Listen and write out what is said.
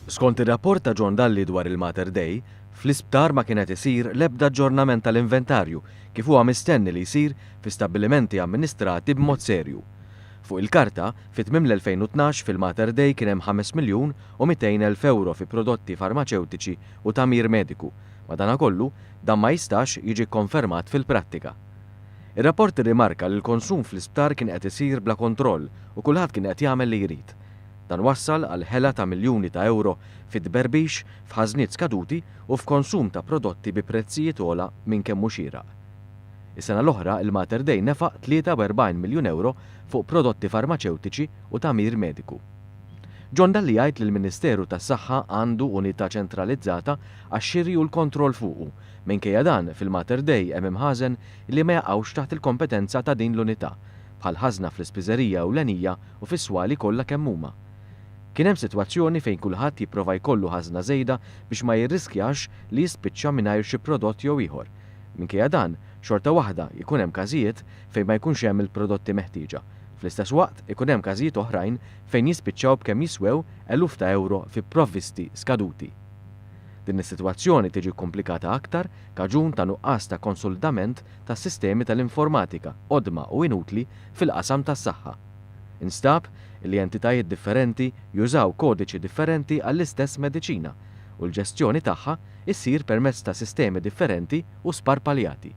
Skont ir-rapport ta' John Dalli dwar il-Mater Dei, fl-isptar ma kien qed isir l-ebda aġġornament tal-inventarju kif huwa mistenni li jsir fi stabbilimenti amministrati b'mod serju. Fuq il-karta, fi tmiem l-2012 fil-Mater Dei kien hemm 5,200,000 ewro fi prodotti farmaċewtiċi u tagħmir mediku. Madankollu, dan ma jistax jiġi kkonfermat fil-prattika. Ir-rapport irrimarka li l-konsum fl-isptar kien qed isir bla kontroll u kulħadd kien qed jagħmel li jrid. Dan wassal għal ħela ta' miljuni ta' ewro fi tberbix, f'ħażniet skaduti u f'konsum ta' prodotti bi prezzijiet ogħla minn kemm hu xieraq. Is-sena l-oħra, il-Mater Dei nefaq 43 miljun ewro fuq prodotti farmaċewtiċi u tagħmir mediku. John Dalli jgħid li l-Ministeru tas-Saħħa għandu unità ċentralizzata għax-xiri u l-kontroll fuqu. Minkejja dan, fil-Mater Dei hemm imħażen li ma jaqgħux taħt il-kompetenza ta' din l-unità, bħal ħażna fl-ispiżerija ewlenija u fis-swali kollha kemm huma. Kien hemm sitwazzjoni fejn kulħadd jipprova jkollu ħażna żejda biex ma jirriskjax li jispiċċa mingħajr xi prodott jew ieħor. Minkejja dan, xorta waħda jkun hemm każijiet fejn ma jkunx hemm il-prodotti meħtieġa. Fl-istess waqt ikun hemm każijiet oħrajn fejn jispiċċaw b'kemm jiswew eluf ta' ewro fi provvisti skaduti. Din is-sitwazzjoni tiġi kkumplikata aktar kaġun ta' nuqqas ta' konsolidament tas-sistemi tal-informatika qodma u inutli fil-qasam tas-saħħa. Instab li entitajiet differenti jużaw kodiċi differenti għall-istess mediċina u l-ġestjoni tagħha issir permezz ta' sistemi differenti u sparpaljati.